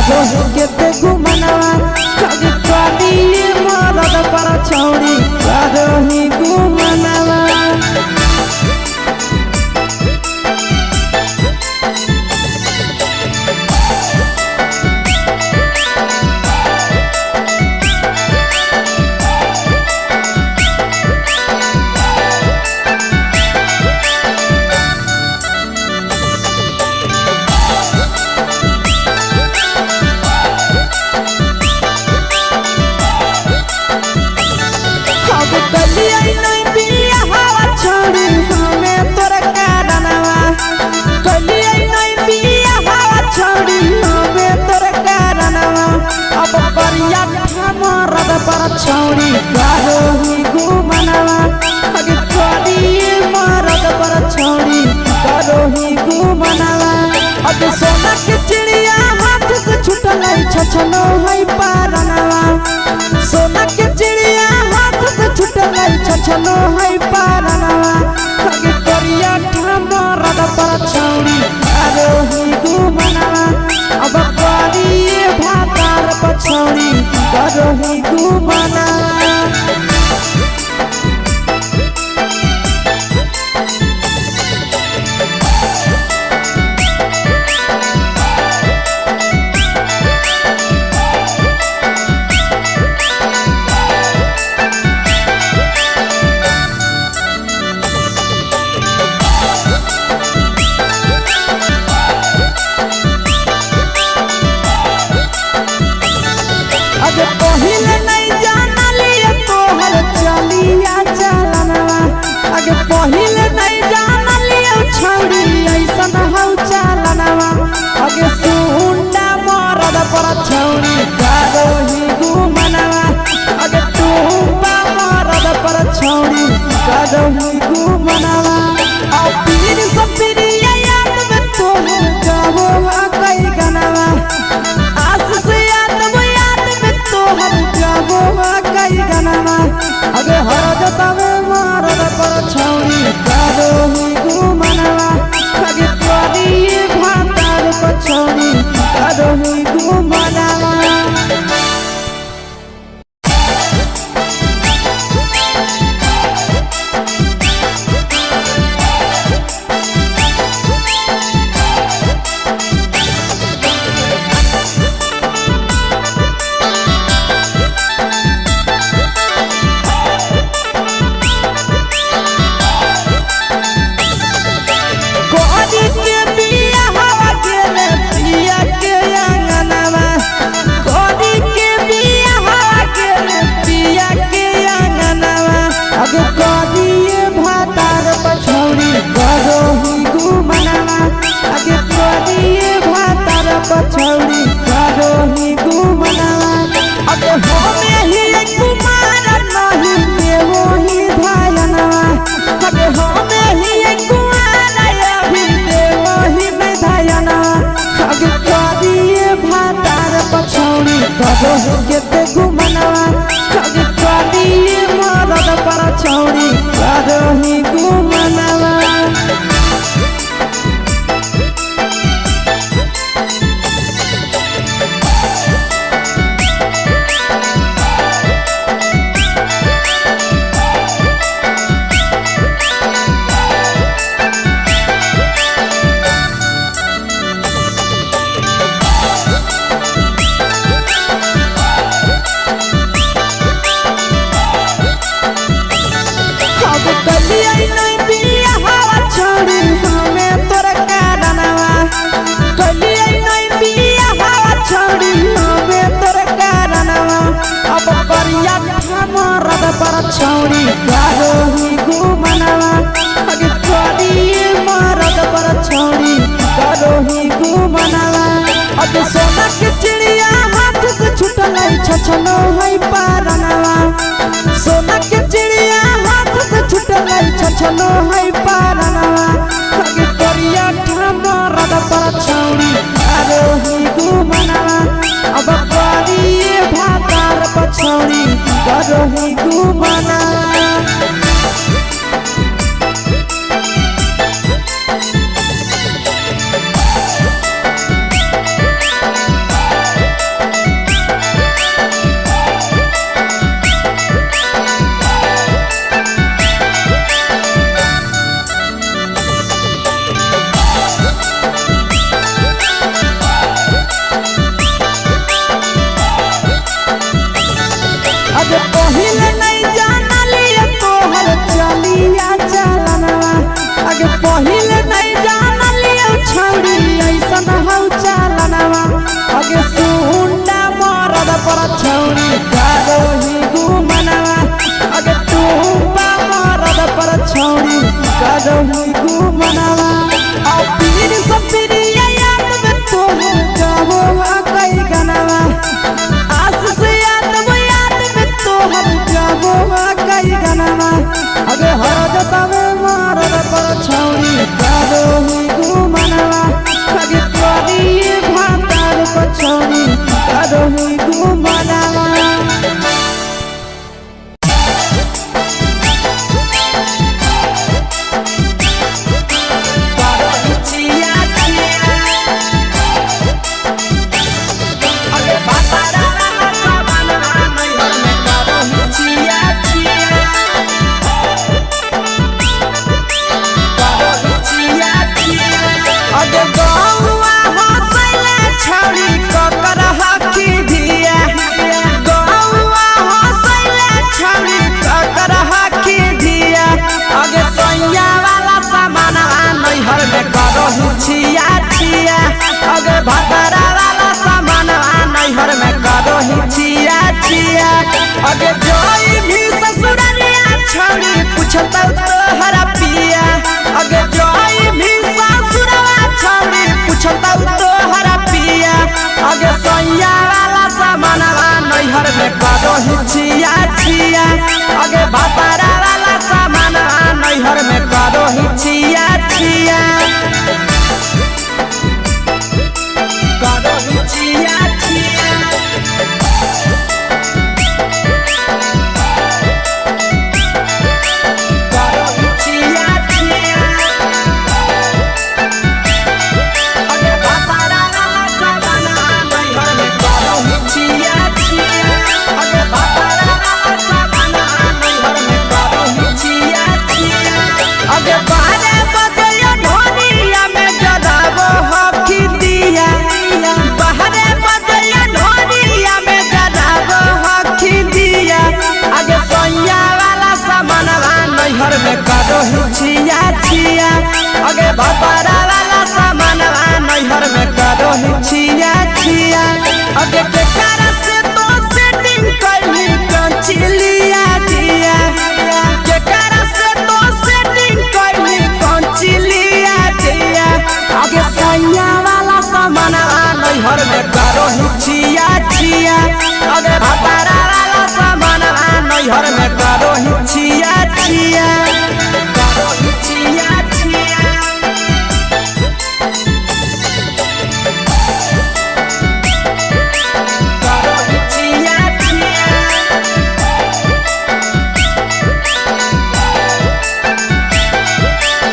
करो के ते गुमनवा अगे करी मरद पर छौरी करो ही गुमनवा। अब कलिया नहीं बिया हवा छोड़ी हमें तोर कारणवा कलिया नहीं बिया हवा छोड़ी हमें तोर कारणवा अब करिया मरद पर छौरी करो ही गुमनवा अगे करी मरद पर छौरी करो ही गुमनवा। अब सोना के चिड़िया हाथ से छुटल छछनो है पारनवा सोना के चिड़िया हाथ से छुटल छछनो है पारनवा अगे करिया मरद पर छौरी करो ही गुमनवा अब करिए भातार पर छौरी करो ही गुमनवा। अब पहिले नहीं जानली तोहर चलिया चलनवा अगे पहिले नहीं जानली छौरी ऐसन हौ चलनवा अगे सुंडा मरद पर छौरी करो ही गुमनवा अगे टूपा मरद पर छौरी करो ही गुमनवा। आ पीर सपिरिया याद में तोहर गावो कई गनवा आस से याद में याद में तोहर गावो कई गनवा अगे हर जतावे मरद पर छौरी करो ही गुमनवा अगे करी भातार पर छौरी करो ही गुमनवा। कोरी के बिया हवा गेले पिया के अंगनवा कोरी के बिया हवा गेले पिया के अंगनवा अगे कोरी भातार पछौरी करो ही गुमनवा अगे कोरी भातार पछौरी करो ही गुमनवा। अगे होमे ही कुमार नहीं देवो ही धायनवा अगे होमे ही कुमार अभी देवो ही नहीं धायनवा अगे करिए भातार पछौरी करो के ते गुमनवा अगे करिए मरद पर छौरी करो ही गुमनवा। अब कलिया नहीं बिया हवा छोड़ी हमें तोर कारणवा कलिया नहीं बिया हवा छोड़ी हमें तोर कारणवा अब करिया मरद पर छौरी करो ही गुमनवा अगे करी मरद पर छौरी करो ही गुमनवा। अब सोना के चिड़िया हाथ से छुटल छछनो है पारनवा सोना के चिड़िया हाथ से छुटल छछनो है पारनवा अगे करिया मरद पर छौरी करो ही गुमनवा अब करिए भातार पर छौरी करो ही गुमनवा। अगे जोई भी ससुरलिया छौड़ी पूछतौ तोहरा पिया। अगे जोई भी ससुरवा छौड़ी पूछतौ तोहरा पिया। अगे सैया वाला सामानवा नैहर में करो ही छिया छिया। अगे भातारा वाला सामानवा नैहर में करो ही छिया छिया। करो ही छिया छिया। करो ही छिया छिया। अगे भातारा वाला सामानवा नैहर में करो ही छिया छिया। अगे भातारा वाला सामानवा नैहर में करो ही छिया छिया। अगे बारे बदया ढोनिया में जराबो हकी दिया। बाहरे बदया ढोनिया में जराबो हकी दिया। अगे सैया वाला सामानवा नैहर में करो ही छिया छिया। अगे भातारा वाला सामानवा नैहर में करो ही छिया छिया। अगे केकरा से तो सेटिंग कैली कंचिलिया दिया। केकरा से तो सेटिंग कैली कंचिलिया दिया। अगे सैया वाला सामानवा नैहर में करो ही छिया छिया। अगे भातारा वाला सामानवा नैहर में करो ही छिया छिया। करो ही छिया छिया। करो ही छिया छिया।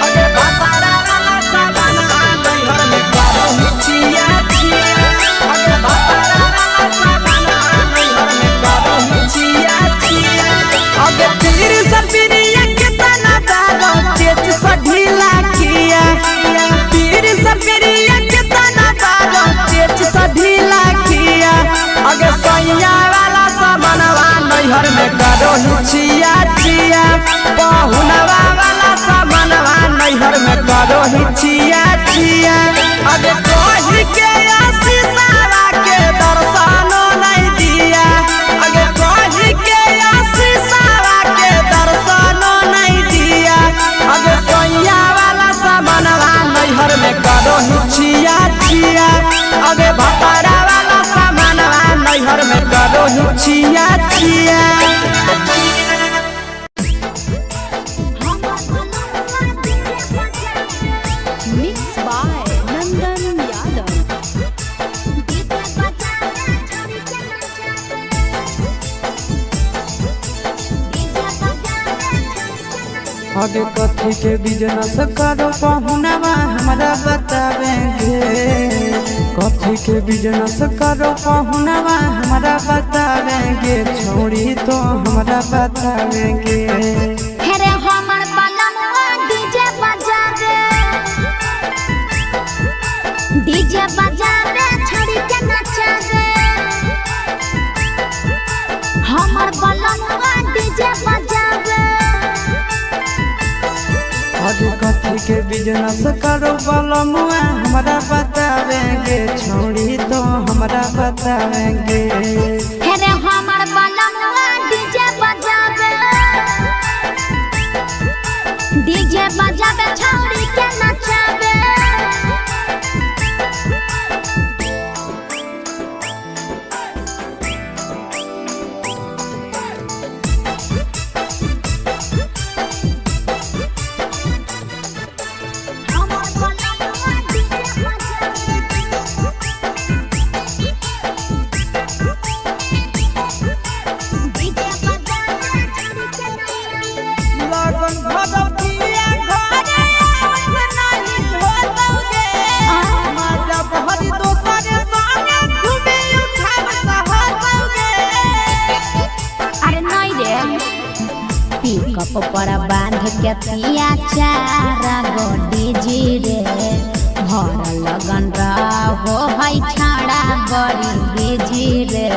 अगे भातारा वाला सामानवा नैहर में करो ही छिया छिया। अगे भातारा वाला सामानवा नैहर में करो ही छिया छिया। अगे पीर सपिरिया कितना दारो चेच सा ढीला किया। पीर सपिरिया कितना दारो चेच सा ढीला किया। अगे सैया वाला सामानवा नैहर में करो ही छिया छिया। पहुनवा वाला सामानवा नैहर में करो ही छिया छिया। अगे कही के आशीषवा के दर्शनो नहीं दिया। अगे कही के आशीषवा के दर्शनो नहीं दिया। अगे सैया वाला सामानवा नैहर में करो ही छिया छिया। अगे भातारा वाला सामानवा नैहर में करो ही छिया छिया। Mix by Nandan Yadav. अगे कथी के बिजनेस करो पहुनवा हमरा बतावेंगे। कथी के बिजनेस करो पहुनवा हमरा बतावेंगे। छोड़ी तो हमरा बतावेंगे। हेरे हमर बलमुआ डीजे बजावे, डीजे बजावे छड़ी के नचावे। हमर बलमुआ डीजे बजावे। अगे कथी के बिजनेस करो बलमुआ हमरा बतावेंगे। छोड़ी तो हमरा बतावेंगे। हेरे हमर बलमुआ डीजे बजावे, डीजे बजावे छड़ी के नचावे। हमर बलमुआ डीजे बजावे। डीजे बजावे छड़ी के नचावे। लगन भगवतिया घरे आवत नाही होतौगे। माता बहरी दोसर संगे घूमे उठाव सहतौगे। अरे नहीं रे, पिकअप पर बांध के पिया चारा गो डीजे रे। भर लगन रहो है छाड़ा बड़ी बिजी रे।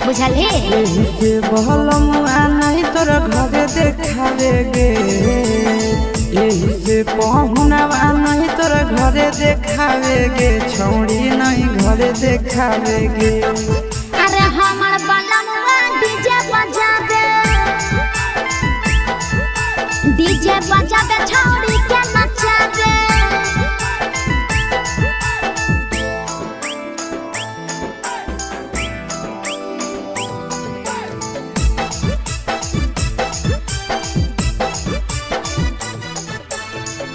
बुझल हे। एही से बहलमुआ नहीं तोरा घरे देखावे गे। एही से पहुनवा नहीं तोरा घरे देखावे गे। छौड़ी नहीं घरे देखावे गे। अरे हमर बलमुआ डीजे बजावे छौड़ी के नचावे।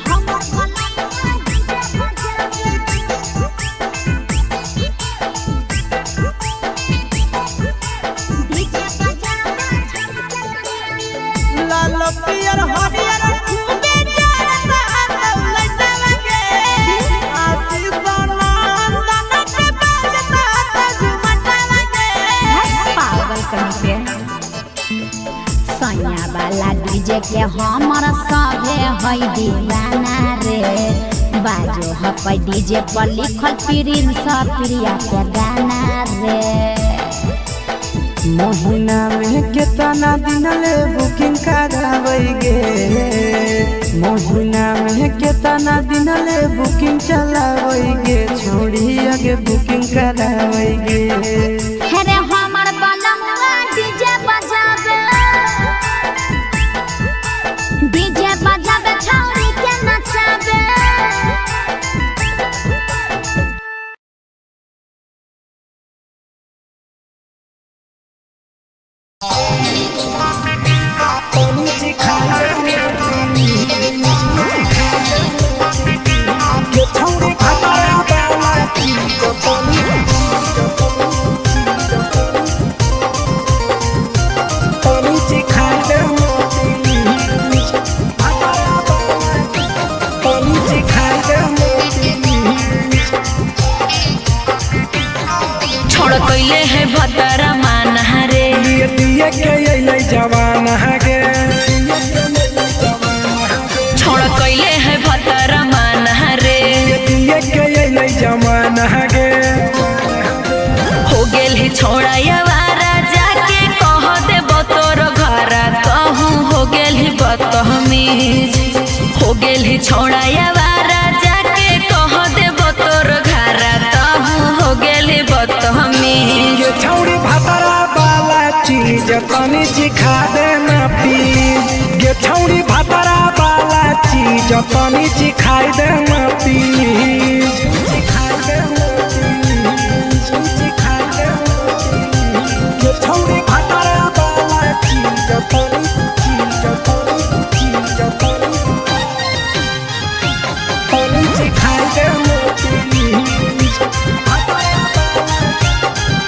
हमर बलमुआ डीजे बजावे। डीजे बजावे छौड़ी के नचावे। लाल पियर हरियर खूबे जरता लइटवा गे। आशीष नंदन के बाजता झुमटवा गे। पागल कहीं पे। सैया वाला डीजे के हमर सभे है दीवाना रे। बाजो हपै डीजे पर लिखल प्रिंस प्रिया के गाना रे। महीना में केतना दिन ले बुकिंग कराबै गे। महीना में केतना दिन ले बुकिंग चलाबै गे। छोड़ी आगे बुकिंग कराबै गे। हे रे हमर बलमुआ डीजे बजावे, डीजे बजावे छौड़ी के नचावे। छोड़ कैले है भतरा माना रे। दिए के अइलै जवाना गे। छोड़ कैले है भतरा माना रे। दिए के अइलै जवाना गे। हो गेल है छोड़ा यवारा जाके कह दे तोर घरा कहूँ हो गेल है बदतमीज। हो गेल है छोड़ा यवारा जाके कह दे तोर घरा कहूँ हो गेल है बदतमीज। ये छौड़ी भतरा वाला चीज तनी सिखा देना प्लीज। ये छौड़ी भतरा वाला चीज तनी सिखाई देना प्लीज। सिखाई देना प्लीज, सिखाई देना प्लीज। ये छौड़ी भतरा वाला चीज तनी चीज तनी चीज तनी तनी सिखाई देना प्लीज।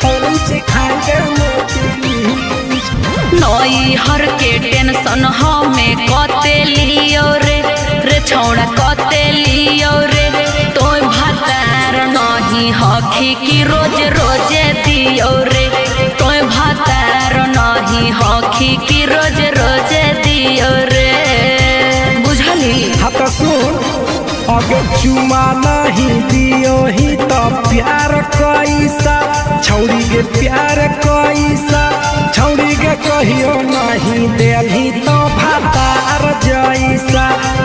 तनी सिखाई देना प्लीज। नई हर के टेंशन हमें कते लियो रे, रे छौड़ा कते लियो रे। तोय भातार नहीं हखी की रोज रोजे दियो रे। तोय भातार नहीं हखी की रोज रोजे दियो रे। बुझली? हाँ तो सुन, अगर चुमा नहीं दियो ही तो प्यार कैसा। छौड़ी के प्यार कैसा, छौड़ी के कहियो नहीं देलही तो भातार जैसा।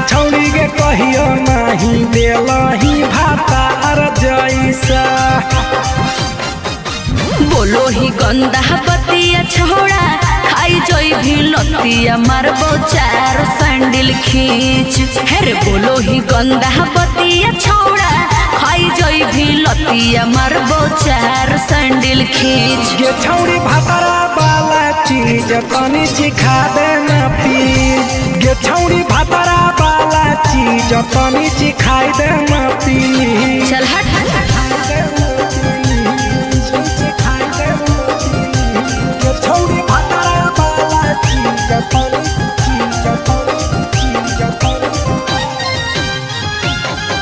छौड़ी के कहियो नहीं देलही भातार जैसा। बोलो ही गंदा बतिया छोड़ा खाई जोई भी लतिया मारबो चार सैंडल खींच। हेरे बोलो ही गंदा बतिया छोड़ा खाई जोई भी लतिया मारबो चार सैंडल खींच। ये छौड़ी भातारा वाला चीज तनी सिखा देना प्लीज। ये छौड़ी भातारा वाला चीज तनी सिखाई देना प्लीज। चल हट। छौड़ी भातारा वाला चीज तनी चीज तनी चीज तनी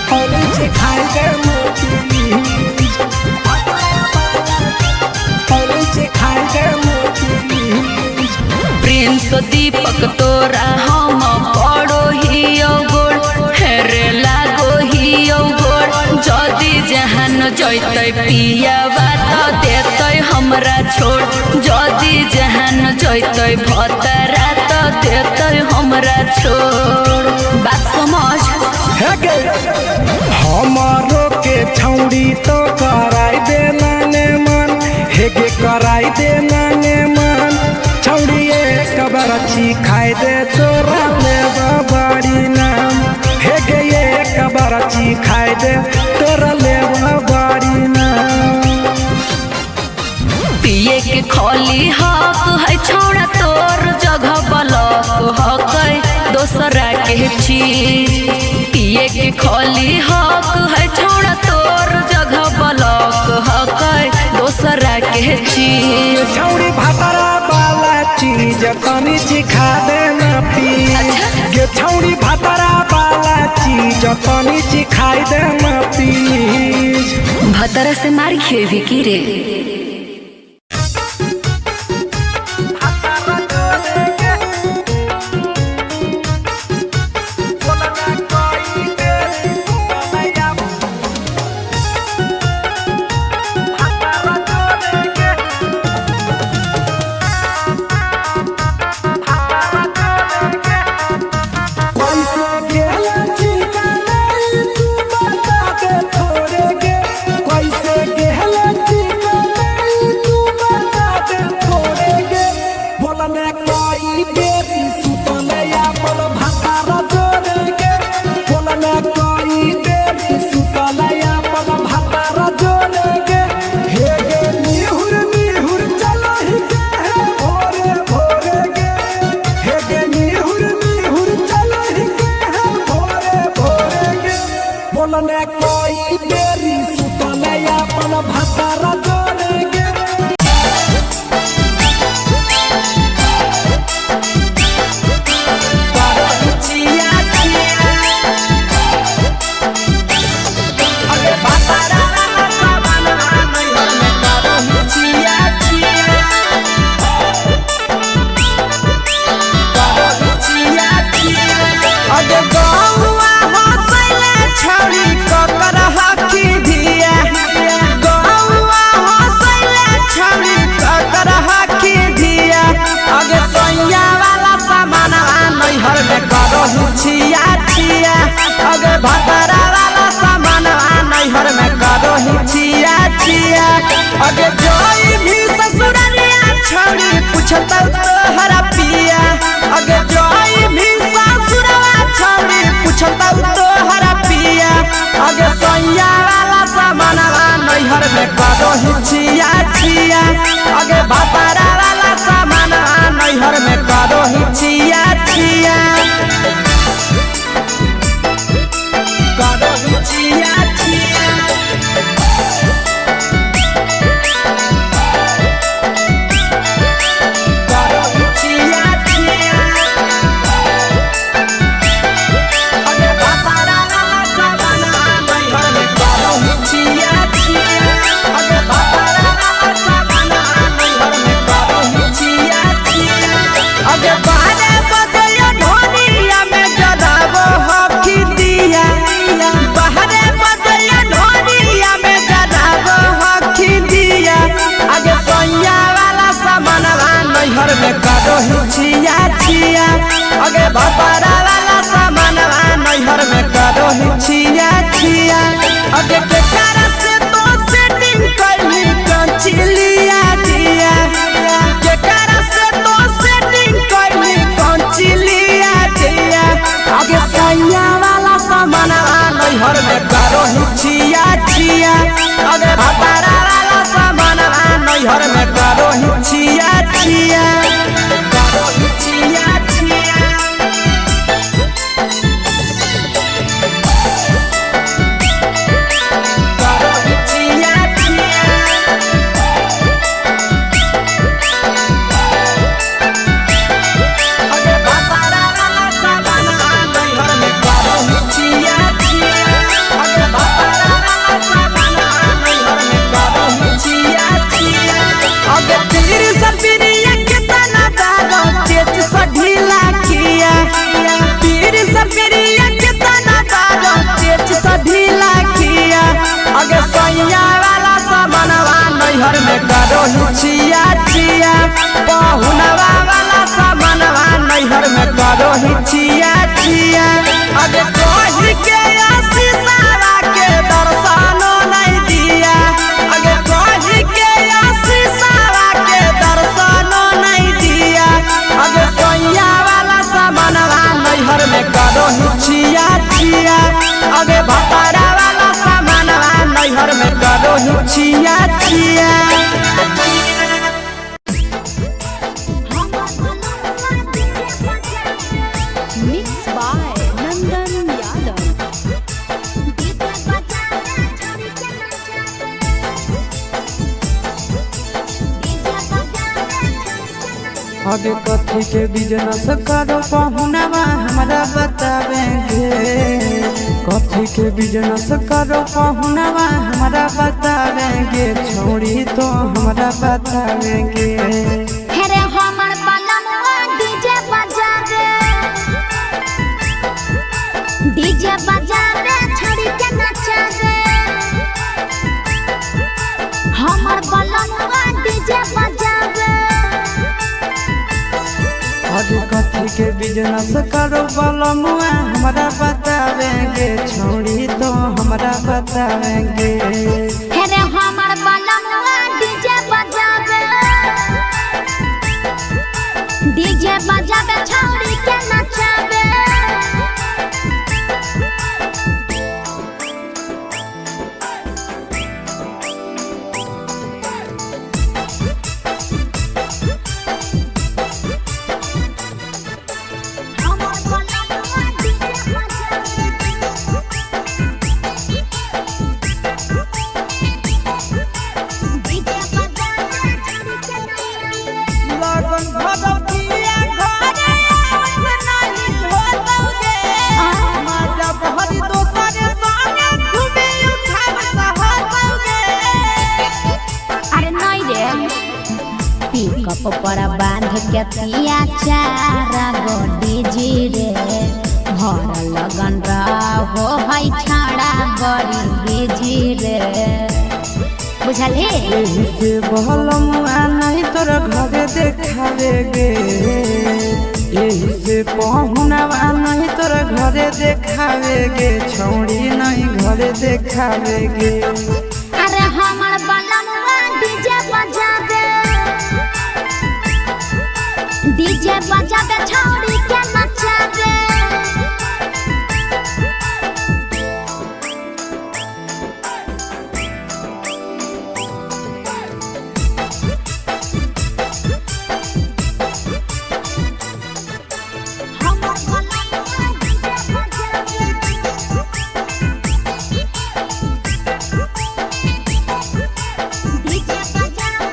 तनी सिखाई देना प्लीज। तनी सिखाई देना प्लीज। प्रिंस दीपक तोरा हम पड़ो हियो गोड़, हेरे लागो हियो गोड़। जदि जहान जैतै पियावा त देतै हमरा छोड़। जदि जहान जैतै भतरा त देतै हमरा छोड़। बात समझ। हे गे हमारो के छौड़ी तो कराई देना ने मन। हे गे कराई देना ने मन। छौड़ी एक बार खाई दे तोरा ले बड़ी नाम। खोली हक है छौड़ा तोर जगह बलक हक दोसरा के चीज। पिए के खोली हक है छौड़ा तोर जगह बलक हक दोसरा के चीज। छौड़ी भातरा वाला चीज तनी चिखा देना प्लीज। गे छौड़ी भातरा वाला चीज तनी चिखाई देना प्लीज। भतरा से मार खेबी की रे। कैसे गेला चिकनाई तू बता दे थोड़े गे। कैसे गेला चिकनाई तू बता दे थोड़े गे। बोलने कोई बेरी सुतले अपन भातारा जोड़े गे। बोलने कोई बेरी सुतले अपन भातारा जोड़े गे। हे गे निहुर निहुर चलो ही गे हे भोरे भोरे गे। हे गे निहुर निहुर चलो ही गे हे भोरे भोरे गे। बोलने कोई बेरी सुतले अपन भातारा जोड़े गे। अगे गौआ हंसैले छौड़ी ककर हकी धिया। गौआ हंसैले छौड़ी ककर हकी धिया। अगे सैया वाला सामानवा नैहर में करहु छिया छिया। अगे भतरा वाला सामानवा नैहर में करहु छिया छिया। अगे जोई भी ससुरलिया छौड़ी पुछतौ तोहरा पिया। अगे जोई भी ससुरवा छौड़ी पुछतौ तोहरा पिया। अगे सैया वाला सामानवा नैहर में करहु छिया छिया। अगे भतरा वाला सामानवा नैहर में करहु छिया छिया। करहु छिया छिया। करहु छिया छिया। अगे भतरा वाला सामानवा नैहर में करहु छिया छिया। अगे भतरा वाला सामानवा नैहर में करहु छिया छिया। अगे बारे बदया ढोलिया में जराबो हकी दिया। बाहरे बदया ढोलिया में जराबो हकी दिया। अगे सैया वाला सामानवा नैहर में करहु छिया छिया। अगे भतरा वाला सामानवा नैहर में करहु छिया छिया। अगे केकरा से तो सेटिंग कैली कंचिलिया दिया। केकरा से तो सेटिंग कैली कंचिलिया दिया। अगे सैया वाला सामानवा नैहर में करहु छिया छिया। अगे भतरा वाला सामानवा नैहर में करहु छिया छिया। करहु छिया छिया। करहु छिया छिया। अगे भतरा वाला सामानवा नैहर में करहु छिया छिया। अगे भतरा वाला सामानवा नैहर में करहु छिया छिया। अगे पीर सपिरिया केतना दागो तेज सा ढीला किया। पीर सपिरिया केतना दागो तेज सा ढीला किया। अगे सैया वाला सामानवा नैहर में करहु छिया छिया। पहुनवा वाला सामानवा नैहर में करहु छिया छिया। अगे कही के आशीषवा के दर्शनो नहीं दिया। अगे कही के आशीषवा के दर्शनो नहीं दिया। अगे सैया वाला सामानवा नैहर में करहु छिया छिया। अगे भतरा वाला सामानवा नैहर में करहु छिया छिया। अबे कथी के बिजनेस करो पहुनावा हमरा बतावेंगे। कथी के बिजनेस करो पहुनावा हमरा बतावेंगे, छोड़ी तो हमरा बतावेंगे। हेरे हमर बलमुआ डीजे बजावे, डीजे बजावे छड़ी के नचावे। हमर बलमुआ डीजे बजावे। अरे कथी के बिजनेस करो बलमुआ हमरा बतावेंगे, छोड़ी तो हमरा बतावेंगे। हेरे हमर बलमुआ डीजे बजावे, डीजे बजावे छौड़ी के नचावे। हमर बलमुआ डीजे बजावे, डीजे बजावे छौड़ी के नचावे। लगन भगवतिया घरे आवत नाही होतौगे, माजा भरी दोसर संगे घूमे उठावत होतौगे। अरे नहीं रे, पिकअप पर बांध के तिया चार गो डीजे रे, भर लगन रहो है छाड़ा बड़ी बिजी रे, बुझलही। एही से बहलमुआ नहीं तोर घरे देखावे गे, एही से पहुनावा नहीं तोर घरे देखावे गे, छौड़ी नहीं घरे देखावे गे। अरे हमर बलमुआ डीजे बजावे, डीजे बजावे छौड़ी के नचावे। हमर बलमुआ डीजे बजावे, डीजे बजावे छौड़ी के नचावे।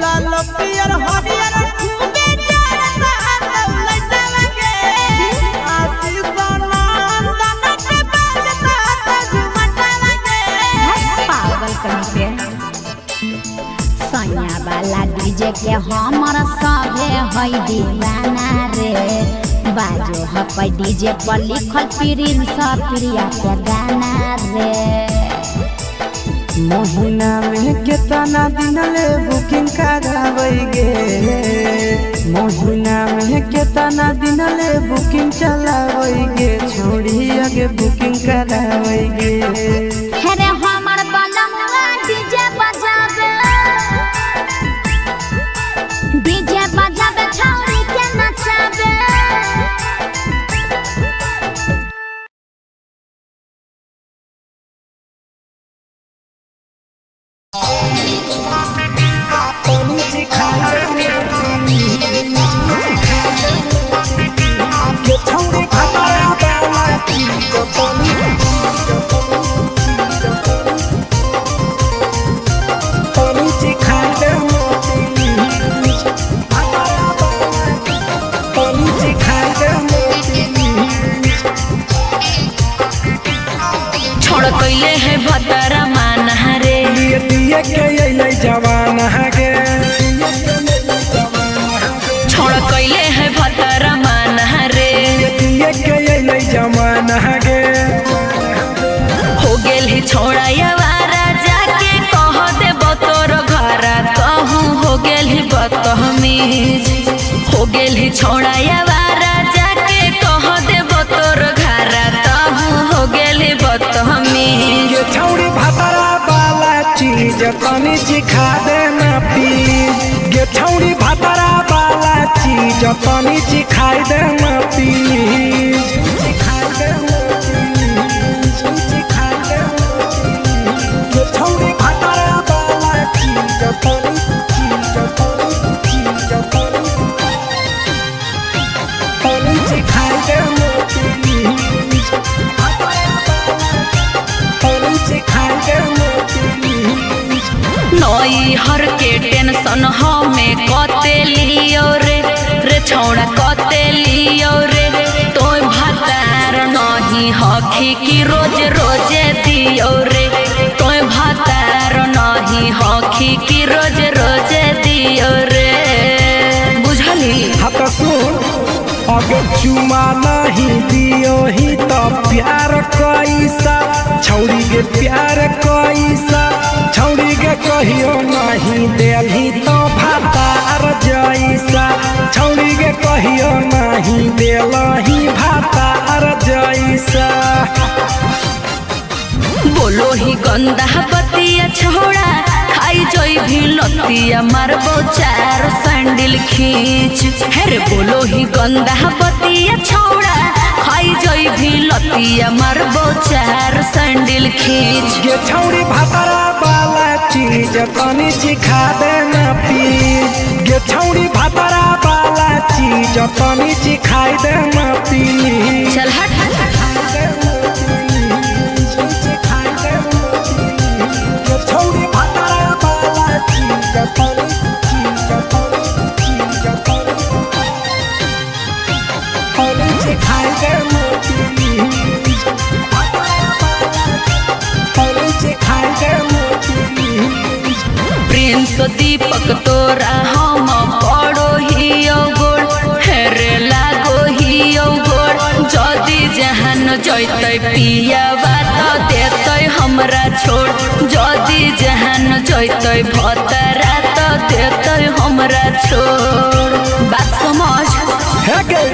लाल पियर हरियर खूबे जरता लइटवा गे, आशीष नंदन के बाजता झुमटवा गे। पागल कहीं पे सैया वाला डीजे के हमर सभे है दीवाना रे, बाजो हकै डीजे पर लिखल प्रिंस प्रिया के गाना रे। महीना में केतना दिन ले बुकिंग कराबै गे, महीना में केतना दिन ले बुकिंग चलाबै गे, छोड़ी आगे बुकिंग कराबै गे। हेरे हमर बलमुआ डीजे बजावे, डीजे बजावे छौड़ी के नचावे। गे छौड़ी भातरा वाला चीज तनी तनी चिखाई देना प्लीज। भातरा वाला तनी चिखाई देना प्लीज। छोड़ कैले है भतरा माना रे, लिए दिए के अइलै जवाना गे, छोड़ कैले है भतरा माना रे, लिए दिए के अइलै जवाना गे। हो गेल ही छोड़ा यावारा जाके कह दे तोर घरा कहूँ, हो गेल ही बदतमीज, हो गेल ही छोड़ा यावारा जाके कह दे तोर घरा कहूँ, हो गेल ही बदतमीज। ये छौड़ी भातरा वाला चीज तनी चिखा देना प्लीज। ये छौड़ी भातरा वाला चीज तनी चिखाई देना प्लीज। चिखाई देना प्लीज, चिखाई देना प्लीज। ये छौड़ी भातरा वाला चीज तनी चीज तनी चीज तनी तनी चिखाई देना प्लीज। भातरा वाला तनी चिखाई देना प्लीज। नई नई हर के टेंशन हमें कते लियो रे, रे छौड़ा कते लियो रे। तोय भातार नहीं हखी की रोज रोजे दियो रे, तोय भातार नहीं हखी की रोज रोजे दियो रे। बुझली? हाँ तो सुन, अगर चुमा नहीं दियो ही तो प्यार कैसा, छौड़ी के प्यार कैसा, छौड़ी के कहियो नहीं देलही तो भातार जैसा, छौड़ी के कहियो नहीं देलही भातार जैसा। बोलो ही गंदा बतिया छोड़ा, खाई जोई भी लतिया मारबो चार सैंडल खींच। हेरे बोलो ही गंदा बतिया छोड़ा, खाई जोई भी लतिया मारबो चार सैंडल खींच। ये छौड़ी भातारा वाला चीज तनी सिखा देना प्लीज, ये छौड़ी भातारा वाला चीज तनी सिखाई देना प्लीज। चल हट। छौड़ी भातारा वाला चीज तनी चीज तनी चीज तनी तनी सिखाई देना प्लीज, तनी सिखाई देना प्लीज। प्रिंस दीपक तोरा हम पड़ो हियो गोड़, हेरे लागो हियो गोड़। जदि जहान जैतै पियावा त देतै हमरा छोड़, जदि जहान जैतै भतरा त देतै हमरा छोड़। बात समझ। हे गे,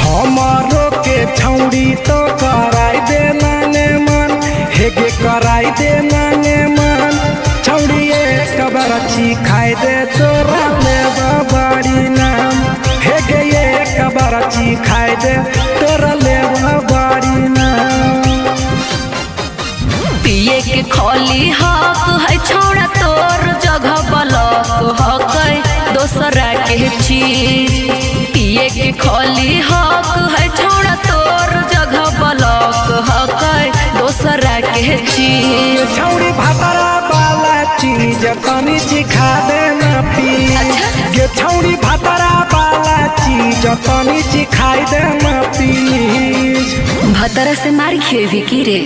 हमारो के छौड़ी तो कराई देना ने मन, हे गे कराई देना ने मन, छौड़ी एक बार खाई दे तोरा ले बड़ी नाम, हे गे एक बार खाई दे तोरा ले बड़ी नाम। पिए के खोली हक है छोड़ा, तोर जगह बलक हक है दोसरा के चीज। पिए के खोली हक है छोड़ा, तोर जगह बलक हक है दोसरा के चीज। छौड़ी भातारा वाला चीज तनी सिखा देना प्लीज, ये छौड़ी भातारा वाला चीज तनी सिखाई देना प्लीज। भतरा से मार खेबी की रे?